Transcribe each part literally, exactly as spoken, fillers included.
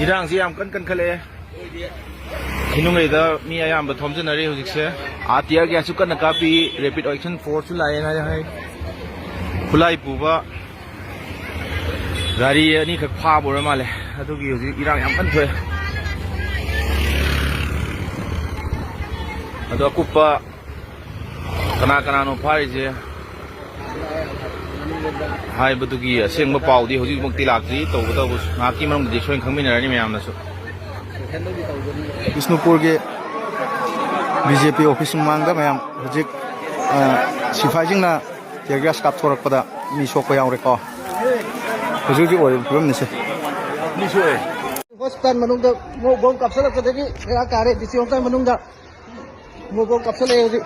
ꯏꯔꯥꯡꯁꯤ ꯌꯥꯝ ꯀꯟ ꯀꯟꯈꯠꯂꯛꯑꯦ꯫ ꯈꯤꯅꯨꯡꯂꯩꯗ ꯃꯤ ꯑꯌꯥꯝꯕ ꯊꯣꯝꯖꯤꯟꯅꯔꯤ ꯍꯧꯖꯤꯛꯁꯦ꯫ ꯑꯥ, tear gas ꯁꯨ ꯀꯟꯅ ꯀꯥꯞꯄꯤ, rapid action force ꯁꯨ ꯂꯥꯛꯑꯦꯅ ꯍꯥꯏ꯫ ꯈꯨꯠꯂꯥꯏ ꯄꯨꯕ ꯒꯥꯔꯤ ꯑꯅꯤꯈꯛ ꯐꯥꯕ ꯑꯣꯏꯔ ꯃꯥꯜꯂꯦ꯫ ꯑꯗꯨꯒꯤ ꯍꯧꯖꯤꯛ ꯏꯔꯥꯡ ꯌꯥꯝ ꯀꯟꯅ ꯊꯣꯛꯑꯦ꯫ ꯑꯗꯣ ꯑꯀꯨꯞꯄ ꯀꯅꯥ ꯀꯅꯥꯅꯣ ꯐꯥꯔꯤꯁꯦ ꯍꯥꯏꯕꯗꯨꯒꯤ ꯑꯁꯦꯡꯕ ꯄꯥꯎꯗꯤ ꯍꯧꯖꯤꯛꯃꯛꯇꯤ ꯂꯥꯛꯇ꯭ꯔꯤ꯫ ꯇꯧꯕꯇꯕꯨ ꯉꯥꯏꯍꯥꯛꯀꯤ ꯃꯅꯨꯡꯗꯗꯤ ꯁꯣꯏꯅ ꯈꯪꯃꯤꯟꯅꯔꯅꯤ ꯃꯌꯥꯝꯅꯁꯨ꯫ ꯕꯤꯁꯅꯨꯄꯨꯔꯒꯤ ꯕꯤ ꯖꯦ ꯄꯤ office ꯃꯃꯥꯡꯗ ꯃꯌꯥꯝ ꯍꯧꯖꯤꯛ, ꯑ, ꯁꯤꯐꯥꯏꯁꯤꯡꯅ tear gas ꯀꯥꯞꯊꯣꯔꯛꯄꯗ ꯃꯤ ꯁꯣꯛꯄ ꯌꯥꯎꯔꯦꯀꯣ꯫ ꯍꯧꯖꯤꯛ ꯍꯧꯖꯤꯛ ꯑꯣꯏꯔꯤꯕ ꯐꯤꯕꯝꯅꯤꯁꯦ꯫ ꯃꯤ ꯁꯣꯛꯑꯦ꯫ Hospital ꯃꯅꯨꯡꯗ ꯃꯣ-, bomb ꯀꯥꯞꯁꯤꯜꯂꯛꯄꯗꯒꯤ ꯕꯦꯔꯥ ꯀꯥꯔꯦ꯫ ꯗꯤ ꯁꯤ hospital ꯃꯅꯨꯡꯗ ꯃꯣ-, bomb ꯀꯥꯞꯁꯤꯜꯂꯛꯑꯦ ꯍꯧꯖꯤꯛ꯫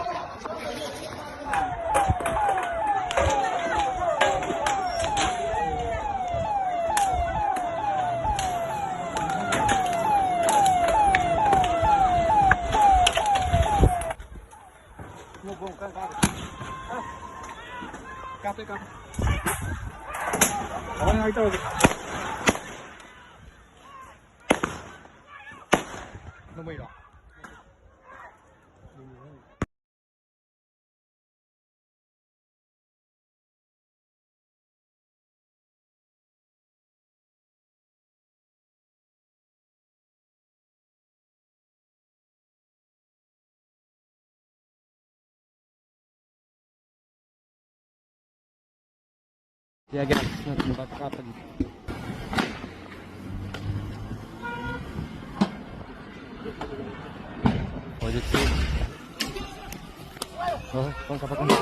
ꯀꯥꯞꯄꯦ, ꯀꯥꯞꯄꯦ꯫ ꯀꯃꯥꯏ, ꯀꯃꯥꯏ ꯇꯧꯔꯒꯦ? ꯅꯣꯡꯃꯩꯔꯣ? Tear gas ꯅꯆꯤꯡꯕ ꯀꯥꯞꯄꯒꯤ ꯍꯧꯖꯤꯛꯁꯤ꯫ ꯍꯣꯏ, ꯍꯣꯏ, ꯀꯥꯞꯄꯛꯀꯅꯤ꯫